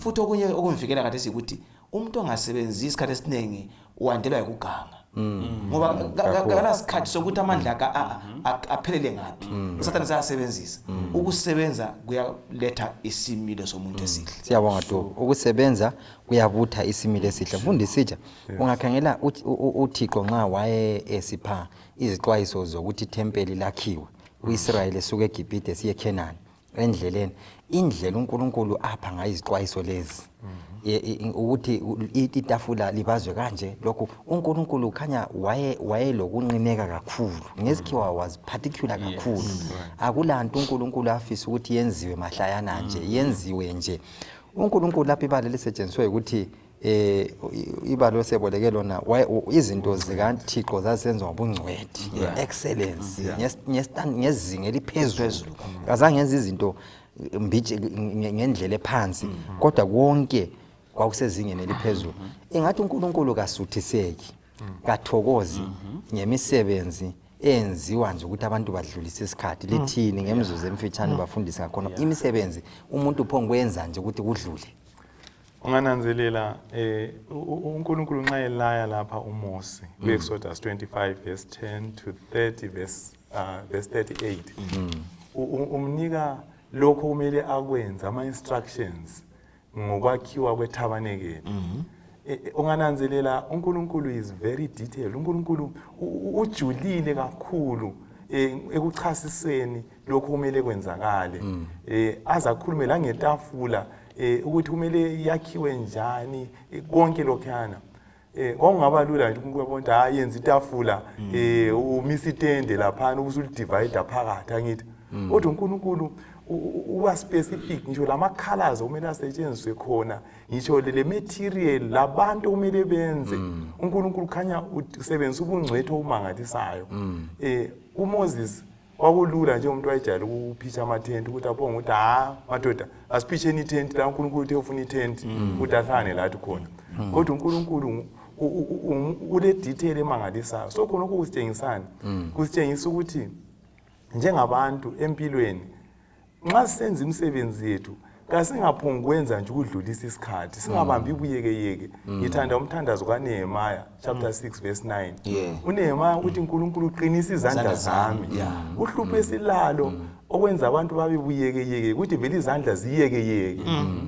Futhi okunye okumvikela khathesi yikuthi umuntu ongasebenzisi isikhathi esiningi wandelwa yikuganga, ngoba kalasikhathi sokuthi amandla akhe aphelele ngaphi. Usathane sayasebenzisa. Ukusebenza kuyaletha isimilo somuntu esihle. Siyabonga Du. Ukusebenza kuyabutha isimilo esihle. Mfundisitsha, ungakhangela uThixo nxa waye esipha izixwayiso zokuthi ithempeli lakhiwe, uIsrayeli esuka eGibhithe siye eKhenani, endleleni, indlela uNkulunkulu apha ngayo izixwayiso lezi, ukuthi itafula libazwe kanje, lokhu uNkulunkulu khanya waye wayelokunqineka kakhulu ngesikhiwa, was particular kakhulu. Akulanto uNkulunkulu afisa ukuthi yenziwe mahlayana nje, yenziwe nje. uNkulunkulu lapha ibala lisetshenziswe ukuthi ibala oseboleke lona, izinto zikaThixo zazenziwa ngobungcwethi, excellence, ngezinga eliphezulu. Kazange enze izinto mbitshe ngendlela ephansi, kodwa konke kwakusezingeni eliphezulu. Ingathi uNkulunkulu kasuthiseki, kathokozi ngemisebenzi eyenziwa nje ukuthi abantu badlulise isikhathi. Lithini ngemzuzu emfitshane, bafundisi, ngakhona imisebenzi umuntu pho ngikwenza nje ukuthi kudlule? Ungananzelela uNkulunkulu nxa elaya lapha uMose ku-Exodus 25 verse 10 to 30 verse 38, umnika lokho kumele akwenze, ama-instructions ngokwakhiwa kwethabanekeli. Ungananzelela uNkulunkulu is very detailed. uNkulunkulu ujulile kakhulu ekuchasiseni lokhu kumele kwenzakale, aze akhulume la ngetafula, ukuthi kumele yakhiwe njani, konke lokhuyana. Kwakungaba lula nje uNkulunkulu ukuthi hayi, yenza itafula, umise itende laphana, ubusulidivide phakathi, angithi? Kodwa uNkulunkulu uba specific, ngisho lama-colors okumele asetshenziswe khona, ngisho le material, labantu okumele benze. uNkulunkulu khanya usebenzisa ubungcwethi obumangalisayo. UMoses kwakulula njengomuntu wayejayele ukuphitsha amathenti, ukuthi aphonge ukuthi ha madoda, asiphitsheni ithenti la, uNkulunkulu uthe ufuna ithenti ukuthi ahlangane lathi khona. Kodwa uNkulunkulu ule detail emangalisayo. So khonokho kusitshengisani? Kusitshengisa ukuthi njengabantu empilweni, nxa sisenza imisebenzi yethu, kasingaphongi kwenza nje ukudlulisa isikhathi, singabambi ibuyekeyeke. Ngithanda umthandazo kaNehemiah chapter 6 verse 9. UNehemiah uthi, "Unkulunkulu, uqinisa izandla Izandla zami." zami." Uhlupho esilalo okwenza abantu babe buyekeyeke ukuthi vele izandla ziyekeyeke,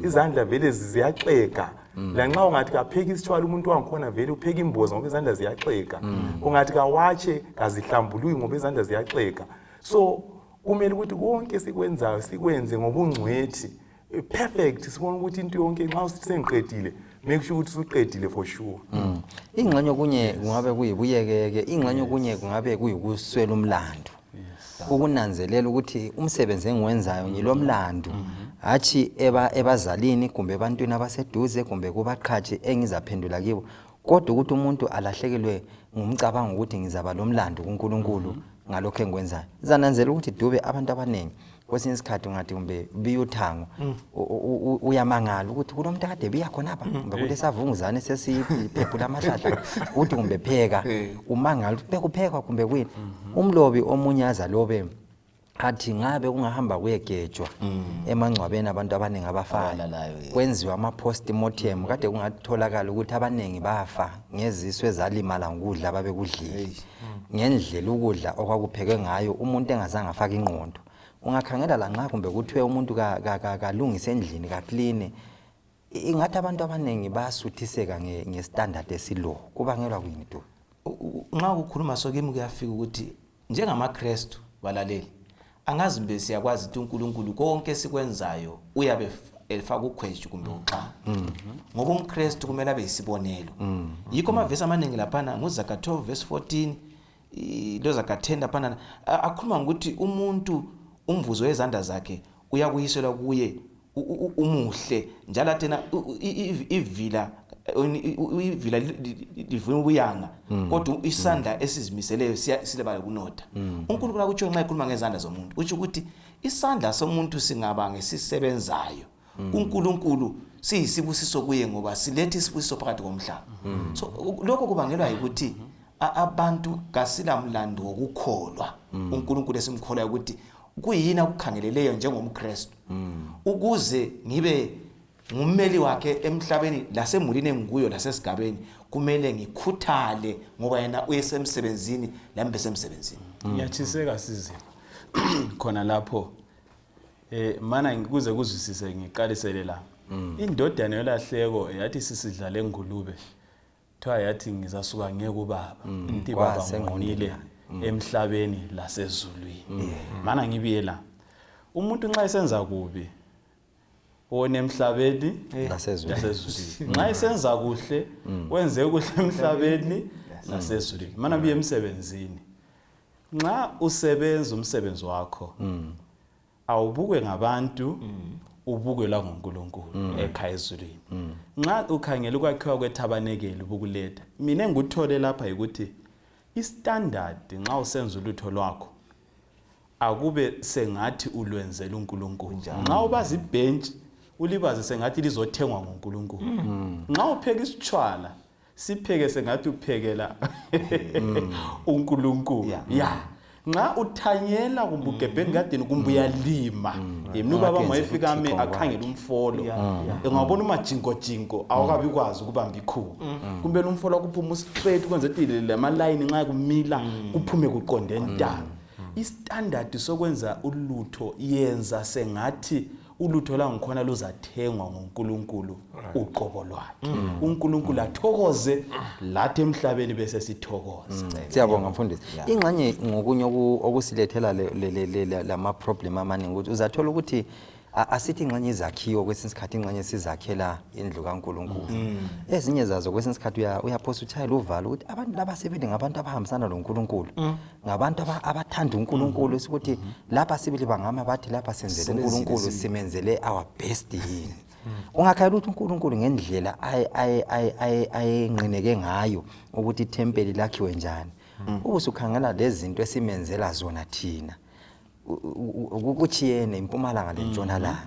izandla vele ziyaxega. Lanxa ungathi kapheki isitshwala umuntu wangikhona, vele upheka imboza ngoba izandla ziyaxega. Ungathi kawatshe, kazihlambuluki ngoba izandla ziyaxega. So kumele ukuthi konke esikwenzayo sikwenze ngobungcwethi, perfect, sibone ukuthi into yonke nxa usithi sengiqedile, make sure ukuthi usuqedile for sure. Ingxenye okunye kungabe kuyibuyekeke, ingxenye okunye kungabe kuyikuswela umlando, ukunanzelela ukuthi umsebenzi engiwenzayo ngilomlando, hatshi ebazalini kumbe ebantwini abaseduze kumbe kubaqhatshi engizaphendula kibo, kodwa ukuthi umuntu alahlekelwe ngumcabango ukuthi ngizaba lomlando kuNkulunkulu ngalokho engikwenzayo. Zananzela ukuthi Dube, abantu abaningi Kwesinye isikhathi ungathi kumbe biya uthango, uyamangala ukuthi kulo muntu akade biya khonapha, kumbe kulesavunguzane sesiphephula amahlahla, uthi kumbe pheka, umangala ukuthi bekuphekwa kumbe kuyini. Umlobi omunye azalobe athi ngabe kungahamba kuyegejwa emangcwabeni abantu abaningi abafayo, Abalalayo, yeah. Kwenziwa ama-post mortem, kade kungatholakala ukuthi abaningi bafa ngezisu ezalimala ngokudla ababekudlile, ngendlela ukudla okwakuphekwe ngayo, umuntu engazange afake ingqondo. Ungakhangela lanxa kumbe kuthiwe umuntu kalungise endlini, kakline, ingathi abantu abaningi bayasuthiseka ngestandard esilo. Kubangelwa kuyini tu? Nxa kukhuluma so kimi kuyafika ukuthi njengamaKrestu, balaleli, angazi mbe siyakwazi ukuthi uNkulunkulu konke esikwenzayo uyabe efaka ukhwetshu kumbe uxa, ngoba umKrestu kumele abe yisibonelo. Yikho amavesi amaningi laphana nguZaga 12 verse 14, loZaga 10 laphana akhuluma ngokuthi umuntu umvuzo wezandla zakhe uyakuyiselwa kuye umuhle, njalo athena ivila livuma ubuyanga, kodwa isandla esizimiseleyo silebala kunotha. UNkulunkulu akutsho nxa ekhuluma ngezandla zomuntu, utsho ukuthi isandla somuntu singaba ngesisebenzayo kuNkulunkulu siyisibusiso kuye, ngoba siletha isibusiso phakathi komhlaba. So lokho kubangelwa yikuthi abantu kasilamlando wokukholwa uNkulunkulu esimkholwayo, ukuthi kuyini akukhangeleleyo njengomKristu. Ukuze ngibe ngummeli wakhe emhlabeni lasemulini engikuyo lasesigabeni, kumele ngikhuthale, ngoba yena uyesemsebenzini lami besemsebenzini. Ngiyatshiseka sizima khona lapho, mana kuze kuzwisise ngiqalisele la. Indodana yolahleko yathi sisidlala engulube, kuthiwa yathi ngizasuka ngiye kubaba, ngithi baba, Kwasengqondweni. ngonile emhlabeni lasezulwini. Mana ngibiye la, umuntu nxa esenza kubi wona emhlabeni Lasezulwini. Lasezulwini. Nxa esenza kuhle, wenze kuhle emhlabeni lasezulwini. Mana buye emsebenzini, nxa usebenza umsebenzi wakho awubukwe ngabantu, ubukwe la nguNkulunkulu ekhaya ezulwini. Nxa ukhangela ukwakhiwa kwethabanekeli bukuletha, mina engikuthole lapha yikuthi istandard, nxa usenza ulutho lwakho akube sengathi ulwenzela uNkulunkulu. Nxa ubaza ibhentshi, ulibaze sengathi lizothengwa nguNkulunkulu. Nxa upheka isitshwala, sipheke sengathi uphekela uNkulunkulu. Ya, nxa uthanyela kumbe ugebhe engadini kumbe uyalima, yena ubaba Ungathi mayefika ame uThixo. Akhangele umfolo, engabona umajinko-jinko awukabi kwazi ukubamba ikhuba, kumbe umfolo wakho ustraight, kwenze ukuthi lamalayini nxa kumila kuphume kuqonde nta. Istandard sokwenza ulutho, yenza sengathi ulutho langikhona luzathengwa nguNkulunkulu uqobo lwakhe, uNkulunkulu athokoze lathi emhlabeni bese sithokoza. Siyabonga mfundisi. Ingxenye ngokunye okusilethela lama-problem amaningi ukuthi uzathola ukuthi asithi ingxenye izakhiwo, kwesinye isikhathi ingxenye sizakhela indlu kaNkulunkulu, ezinye zazo kwesinye isikhathi uyaphosa utshayela uvalo ukuthi abantu laba sebele ngabantu abahambisana loNkulunkulu, ngabantu abathanda uNkulunkulu, sikuthi lapha sibili bangama bathi lapha senzele Sebenzile. uNkulunkulu, simenzele our best yini? Ungakhayela ukuthi uNkulunkulu ngendlela ayenqineke ngayo ukuthi ithempeli lakhiwe njani, ubusukhangela lezi zinto esimenzela zona thina, kuchiyene impumalanga lentshonalanga.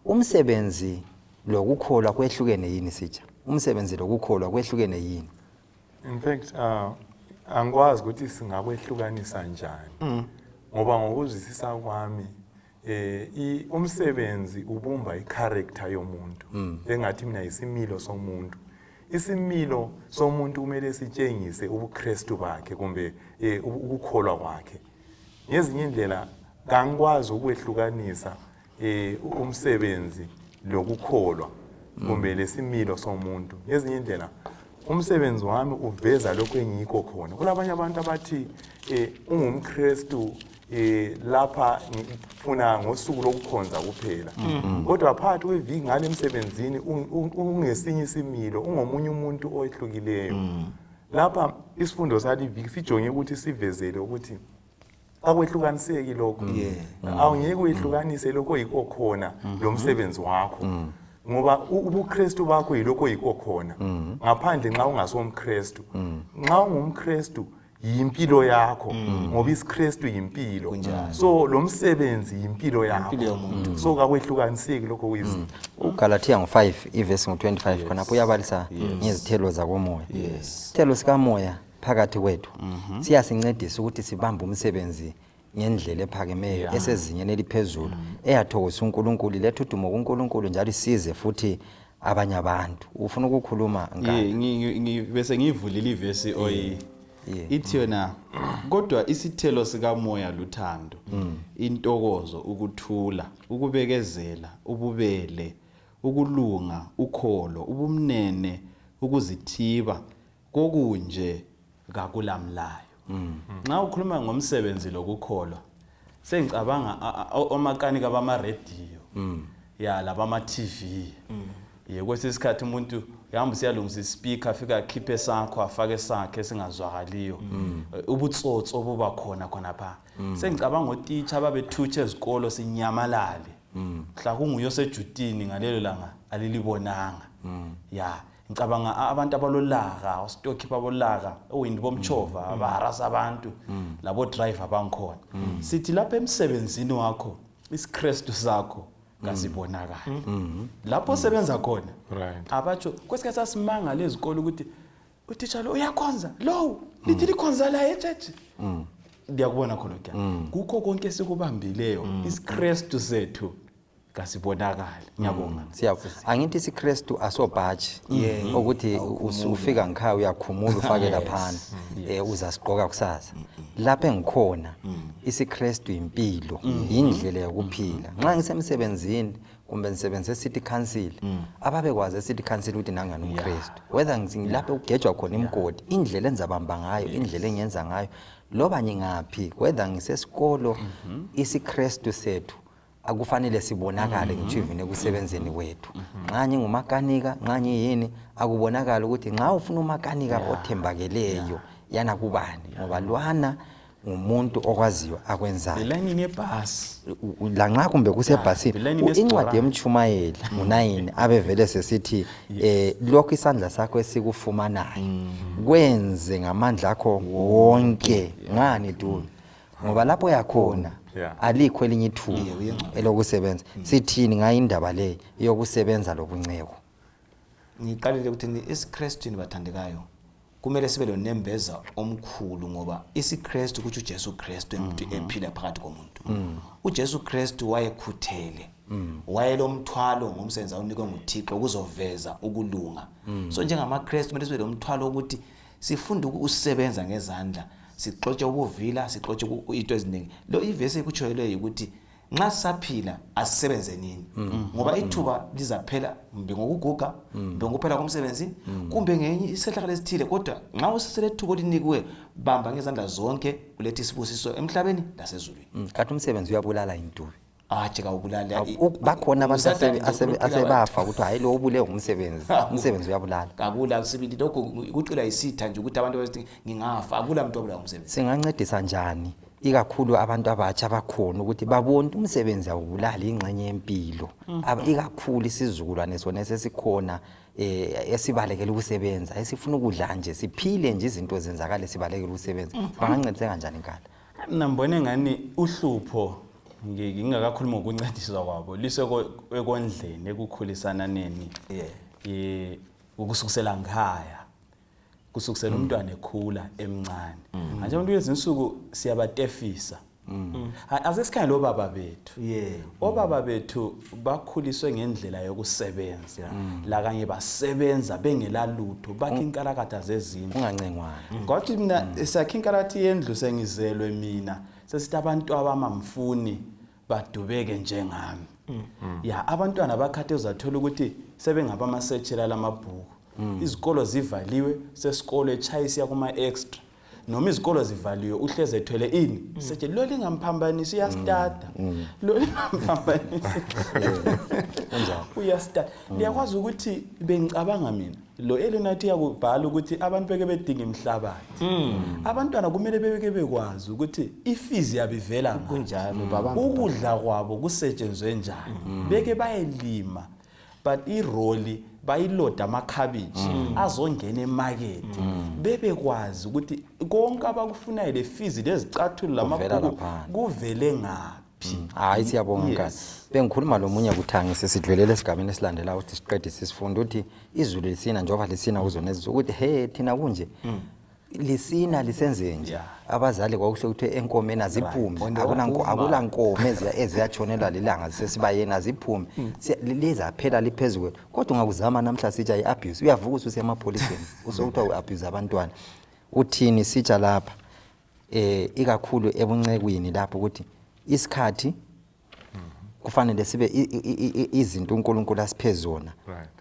Umsebenzi lokukholwa kwehlukene yini sitsha? Umsebenzi lokukholwa kwehlukene yini? In fact, angikwazi ukuthi singakwehlukanisa njani, ngoba ngokuzwisisa kwami umsebenzi ubumba icharacter yomuntu, engathi mina isimilo somuntu. Isimilo somuntu kumele sitshengise ubuKristu bakhe kumbe ukukholwa kwakhe. Ngezinye indlela kangikwazi ukwehlukanisa umsebenzi lokukholwa kumbe lesimilo somuntu. Ngezinye indlela umsebenzi wami uveza lokho engiyikho khona. Kulabanye abantu abathi ungumKristu lapha ngifuna ngosuku lokukhonza kuphela, kodwa phakathi kweviki ngale emsebenzini ungesinye isimilo, ungomunye umuntu oyehlukileyo. Lapha isifundo saliviki sijonge ukuthi sivezele ukuthi akwehlukaniseki lokho. Awungeke uyehlukanise lokho oyikho khona lo msebenzi wakho, ngoba ubuKristu bakho yilokho oyikho khona, ngaphandle nxa ungasomKristu. Nxa ungumKristu, Yimpilo yakho, ngoba isiKristu yimpilo. So lo msebenzi yimpilo yakho. Impilo yomuntu. So kakwehlukaniseki lokho kuyizinto. UGalatia ngo-5 ivesi ngo-25 khonapho uyabalisa ngezithelo zakomoya. Isithelo sikamoya phakathi kwethu siyasincedisa ukuthi sibambe umsebenzi ngendlela ephakemeyo, esezingeni eliphezulu, eyathokozisa uNkulunkulu, iletha udumo kuNkulunkulu, njalo isize futhi abanye abantu. Ufuna ukukhuluma ngani? Bese ngiyivulile ivesi oyi ithi yona, kodwa isithelo sikamoya luthando, intokozo, ukuthula, ukubekezela, ububele, ukulunga, ukholo, ubumnene, ukuzithiba. Kokunje kakulamlayo. Nxa ukhuluma ngomsebenzi lokukholwa, sengicabanga omakanika bama-radio ya labama-TV. Ye, kwesinye isikhathi umuntu uyahamba usiyalungisa ispeaker, afike akhiphe sakho, afake sakhe esingazwakaliyo. Ubutsotsi obuba khona khonapha. Sengicabanga otitsha ababethutsha ezikolo sinyamalale, mhla kunguye osejutini ngalelo langa alilibonanga. Ya, ngicabanga abantu abalolaka, ositokhipha abolaka, owindi bomchova, abaharasa abantu, labo driver bangikhona. Sithi lapha emsebenzini wakho isiKristu sakho kasibonakali lapho osebenza khona. Abatsho kwesikhathi sasimangala ezikolo ukuthi utitsha lo uyakhonza, lowu lithi likhonza la etshetshi. Ndiyakubona khona kuya kukho konke esikubambileyo, isiKristu sethu kasibonakali. Ngiyabonga. Siyabonga. Angithi isiKristu asobhatshi ukuthi ufika ngikhaya uyakhumula ufake laphana, uzasigqoka kusasa. Lapha engikhona isiKristu impilo, indlela yokuphila. Nxa ngisemsebenzini kumbe ngisebenze city council, ababekwazi e-city council ukuthi nangani umKristu, whether ngilapho kugejwa khona imigodi, indlela enzabamba ngayo, indlela engiyenza ngayo, loba ngingaphi, whether ngisesikolo, isiKristu sethu akufanele sibonakale, ngitsho even ekusebenzeni kwethu. Nxa ngingumakanika, nxa ngiyini, akubonakala ukuthi nxa ufuna umakanika othembakeleyo yana kubani, ngoba lwana ngumuntu okwaziyo akwenzayo. Elayinini yebhasi. Lanxa kumbe kusebhasini. Elayinini Incwadi yesibhorana. Yemchumayeli ngu-9 abevele sesithi lokhu isandla sakho esikufumanayo kwenze ngamandla akho wonke. Ngani Dube? Ngoba lapho yakhona alikho elinye ithuba elokusebenza. Sithini ngayo indaba le yokusebenza lobunceko? Ngiqalile ukuthi esiKristwini, bathandekayo, kumele sibe lonembeza omkhulu, ngoba isiKristu kutsho uJesu Kristu emuntu ephila phakathi komuntu. UJesu Kristu wayekhuthele, wayelomthwalo ngomsebenzi awunikwe nguThixo ukuzoveza ukulunga. So njengamaKristu kumele sibe lomthwalo wokuthi sifunde ukusebenza ngezandla, sixotshe ubuvila, sixotshe into eziningi. Lo ivesi ekutshoyo leyo yikuthi nxa sisaphila asisebenze nini, ngoba ithuba lizaphela, kumbe ngokuguga, kumbe ngokuphela komsebenzi, kumbe ngenye isehlakalo esithile. Kodwa nxa useselethuba olinikiwe, bamba ngezandla zonke, ulethe isibusiso emhlabeni lasezulwini. Kanti umsebenzi uyabulala intube? Atshi, kawubulali. Bakhona abantu USathane nje ukhuluma. asebafa ukuthi hayi, lo ubule ngumsebenzi, umsebenzi uyabulala. Akula sibili, lokhu kucila yisitha nje ukuthi abantu bathi ngingafa. Akula muntu obulawa umsebenzi. Singancedisa njani ikakhulu abantu abatsha abakhona ukuthi babone ukuthi umsebenzi awubulali, ingxenye yempilo? Ikakhulu isizukulwane sona esesikhona esibalekela ukusebenza, esifuna ukudla nje, siphile nje, izinto zenzakale, sibalekela ukusebenza, bangancediseka kanjani nkala? Mina ngibone ngani uhlupho, ngingakakhuluma ngokuncediswa kwabo, lise ekondleni, ekukhulisananeni, ukusukisela ngikhaya, kusukisela umntwana ekhula emncane. Manje abantu kulezi insuku siyabatefisa. Ake sikhangele obaba bethu. Obaba bethu bakhuliswe ngendlela yokusebenza, lakanye basebenza bengelalutho, bakha inkalakatha zezindlu. Ungancengwana. Kwathi mina sakhe inkalakathi yendlu sengizelwe mina, sesithi abantu abamamfuni badubeke njengami. Ya, abantwana bakhathi uzathola ukuthi sebengabamasetshela lamabhuku, izikolo zivaliwe, sesikolo etshayisiya kuma-extra, noma izikolo zivaliwe uhleze ethwele ini setshe lo, lingamphambanisi uyastada, lo lingamphambanisi Kunjalo. Uyastada. Liyakwazi ukuthi bengicabanga mina lo Ellen yakubhala ukuthi abantu beke bedinga imihlabathi, abantwana kumele beke bekwazi ukuthi ifees yabo ivela ngaphi. Kunjalo, babambe. Ukudla kwabo kusetshenzwe njani, beke bayelima, but iroli Bayiloda amakhabishi azongena emakethe, bebekwazi ukuthi konke abakufunayo, le fees, lezicathulo, Kuvela lamabhuku, laphana. Kuvele ngaphi? Hayi, siyabonga. Nkani bengikhuluma lo munye kuthangi, sesidlulele esigabeni esilandelayo ukuthi siqedise isifundo, ukuthi izulu lisina njengoba lisina kuzona ezinsuku, ukuthi he, thina kunje lisina lisenze nje. Abazali kwakuhle ukuthi enkomeni aziphume, akula nkomo eziyatshonelwa lilanga zisesibayeni, aziphume. Lizaphela liphezu kwethu. Kodwa ungakuzama namhla sitsha i-abuse, uyavuka ususiya emapholiseni, usokuthiwa u-abuse abantwana. Uthini sitsha lapha, ikakhulu ebuncekwini lapho, ukuthi isikhathi kufanele sibe izinto uNkulunkulu asiphe zona,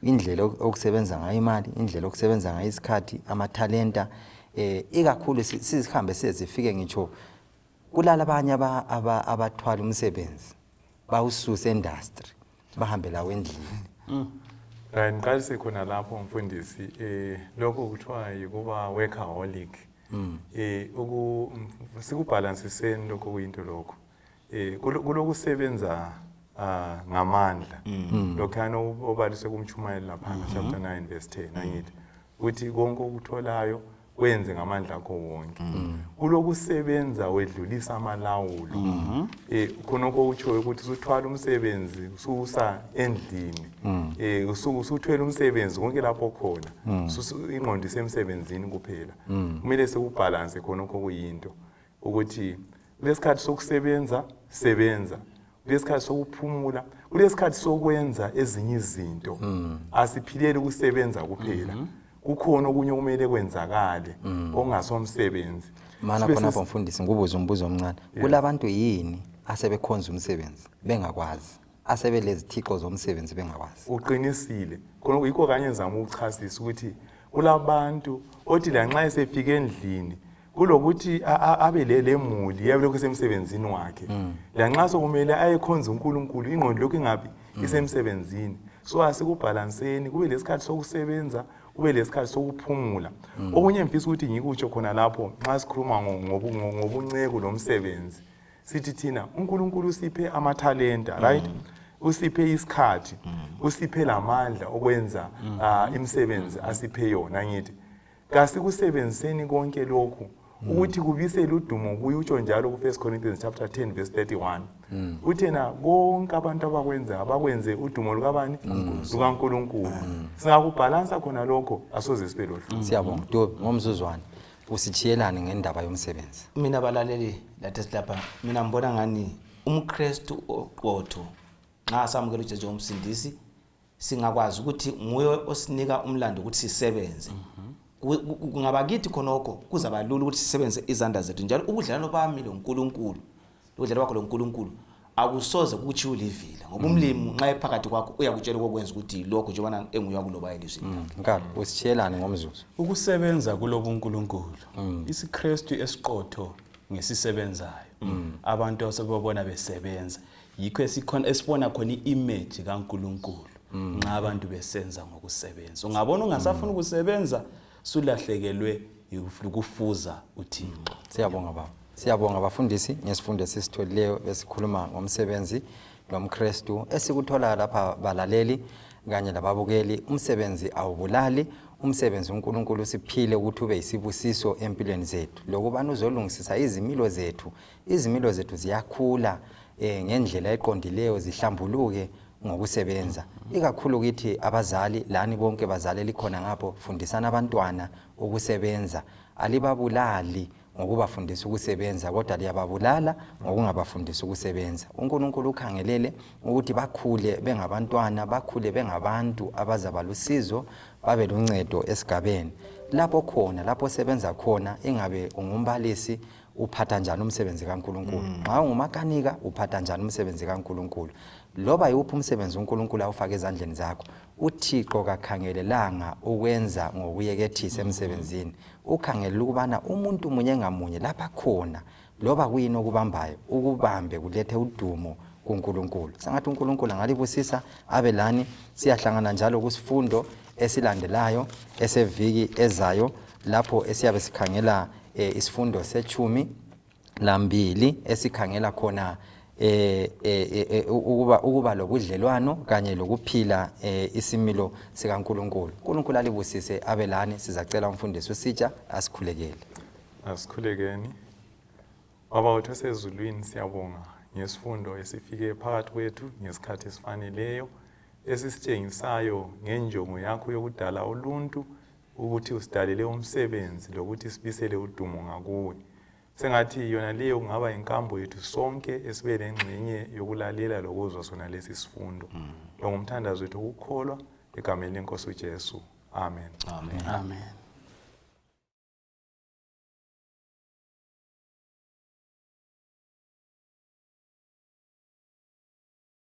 indlela okusebenza ngayo imali, indlela okusebenza ngayo isikhathi, amathalenta, ikakhulu sizihambe sezifike ngitsho kulala abanye abathwala umsebenzi bawususe industry bahambe lawo endlini? Right, ngiqalise khona lapho, mfundisi. Lokho kuthiwa yikuba workaholic. Uku sikubhalansiseni lokho kuyinto lokho. Kulokusebenza ngamandla. Lokhana obaliswe kumchumayeli lapha chapter 9 verse 10, angithi, ukuthi konke okutholayo kwenze ngamandla akho wonke. Kulokusebenza wedlulisa amalawulo. Khonokho utshoyo ukuthi usuthwala umsebenzi ususa endlini. Usuthwele umsebenzi konke lapho khona. Ingqondo isemsebenzini kuphela. Kumele sikubhalanse khonokho kuyinto ukuthi kulesikhathi sokusebenza, sebenza, kulesikhathi sokuphumula, kulesikhathi sokwenza ezinye izinto. Asiphileli ukusebenza kuphela, kukhona okunye okumele kwenzakale okungasomsebenzi. Mana khonapho, mfundisi, ngikubuze umbuzo omncane. Kulabantu yini asebekhonza umsebenzi bengakwazi, asebelezithixo zomsebenzi bengakwazi? Uqinisile khona, yikho kanye ngizama ukuchasisa ukuthi kulabantu othi lanxa esefika endlini, kulokuthi abe lemuli, yabe lokhu esemsebenzini wakhe. Lanxa sokumele ayekhonza uNkulunkulu, ingqondo lokhu ingabi isemsebenzini. So asikubhalanseni, kube lesikhathi sokusebenza, kube lesikhathi sokuphumula. Okunye ngifisa ukuthi ngikutsho khona lapho, nxa sikhuluma ngobunceku lomsebenzi, sithi thina uNkulunkulu usiphe amathalenta, right? Usiphe isikhathi, usiphe lamandla okwenza imisebenzi asiphe yona. Ngithi kasikusebenziseni konke lokhu ukuthi kubisele udumo kuye. Utsho njalo ku-1 Corinthians chapter 10 verse 31, uthena konke abantu abakwenzayo bakwenze udumo lukabani? LukaNkulunkulu. Singakubhalansa khona lokho, asoze sibe lohlupho. Siyabonga, Dobi. Ngomzuzwane, usitshiyelani ngendaba yomsebenzi? Mina, balaleli lathi silapha, mina ngibona ngani umKristu oqotho nxa samukela uJesu njengomsindisi, singakwazi ukuthi nguye osinika umlando ukuthi sisebenze. Kungaba kithi khonokho, kuzaba lula ukuthi sisebenzise izandla zethu. Njalo ubudlelwano bami loNkulunkulu, ubudlelwano bakho loNkulunkulu, akusoze kukutshiwo livila, ngoba umlimi nxa ephakathi kwakho uyakutshela okokwenza ukuthi lokho njengobana enguye wakuloba elizwini lakhe. Nkalo, usitshiyelani ngomzuzu? Ukusebenza kulobunkulunkulu. IsiKristu esiqotho ngesisebenzayo. Abantu asebebona besebenza, yikho esikhona esibona khona i-image kaNkulunkulu. Nxa abantu besenza ngokusebenza, ungabona ungasafuni ukusebenza, sulahlekelwe ukufuza uThixo. Siyabonga, baba. Siyabonga, bafundisi, ngesifundo esisitholileyo. Besikhuluma ngomsebenzi lomKristu. Esikuthola lapha, balaleli kanye lababukeli, umsebenzi awubulali. Umsebenzi uNkulunkulu usiphile ukuthi ube yisibusiso empilweni zethu, lokubana uzolungisisa izimilo zethu. Izimilo zethu ziyakhula ngendlela eqondileyo, zihlambuluke ngokusebenza. Ikakhulu kithi abazali, lani bonke bazali elikhona ngapho, fundisana abantwana ukusebenza. Alibabulali ngokubafundisa ukusebenza, kodwa liyababulala ngokungabafundisi ukusebenza. UNkulunkulu ukhangelele ukuthi bakhule bengabantwana, bakhule bengabantu abazaba lusizo, babe luncedo esigabeni lapho khona, lapho osebenza khona. Ingabe ungumbalisi, uphatha njani umsebenzi kaNkulunkulu? Nxa ungumakanika, uphatha njani umsebenzi kaNkulunkulu? Loba yiwuphi umsebenzi uNkulunkulu awufake ezandleni zakho, uThixo kakhangelelanga ukwenza ngokuyekethisa emsebenzini. Ukhangelela ukubana umuntu munye ngamunye lapha khona, loba kuyini okubambayo, ukubambe kulethe udumo kuNkulunkulu. Sengathi uNkulunkulu angalibusisa, abe lani. Siyahlangana njalo kusifundo esilandelayo eseviki ezayo, lapho esiyabe sikhangela isifundo sechumi lambili, esikhangela khona. eh, eh, eh ukuba ukuba lobudlelwano kanye lokuphila eh, isimilo sikaNkuluNkulu. uNkulunkulu alibusise abelani sizacela umfundisi usitsha asikhulekele. Asikhulekeni. Baba wethu osezulwini siyabonga ngesifundo esifike phakathi kwethu ngesikhathi esifaneleyo esisitshengisayo ngenjongo yakho yokudala uluntu ukuthi usidalele umsebenzi lokuthi sibisele udumo ngakuwe. Sengathi yona leyo kungaba inkambo yethu sonke esibe lengxenye yokulalela lokuzwa sona lesi sifundo. Lo ngumthandazo wethu wokukholwa egameni lenkosi uJesu. Amen. Amen. Amen.